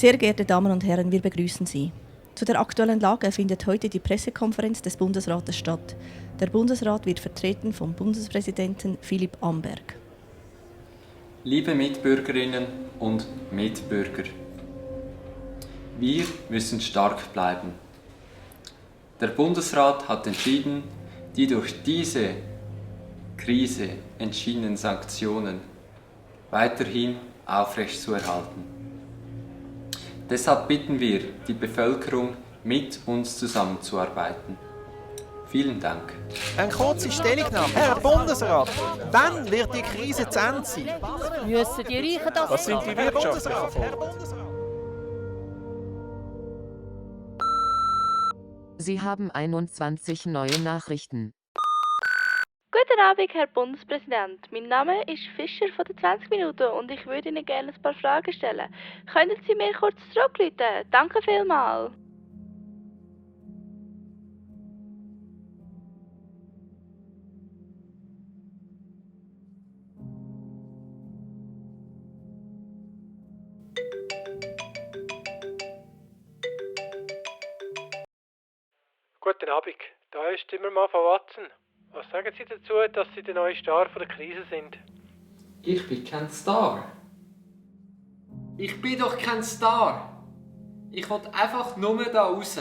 Sehr geehrte Damen und Herren, wir begrüßen Sie. Zu der aktuellen Lage findet heute die Pressekonferenz des Bundesrates statt. Der Bundesrat wird vertreten vom Bundespräsidenten Philipp Amberg. Liebe Mitbürgerinnen und Mitbürger, wir müssen stark bleiben. Der Bundesrat hat entschieden, die durch diese Krise entschiedenen Sanktionen weiterhin aufrechtzuerhalten. Deshalb bitten wir die Bevölkerung, mit uns zusammenzuarbeiten. Vielen Dank. Eine kurze Stellungnahme. Herr Bundesrat, wann wird die Krise zu Ende sein? Müssen die Reichen das Was sind die wirtschaftlichen Folgen? Sie haben 21 neue Nachrichten. Guten Abend, Herr Bundespräsident. Mein Name ist Fischer von den 20 Minuten und ich würde Ihnen gerne ein paar Fragen stellen. Können Sie mir kurz zurückrufen? Danke vielmals. Guten Abend, da ist Zimmermann von Watson. Was sagen Sie dazu, dass Sie der neue Star von der Krise sind? Ich bin kein Star. Ich bin doch kein Star. Ich will einfach nur da raus.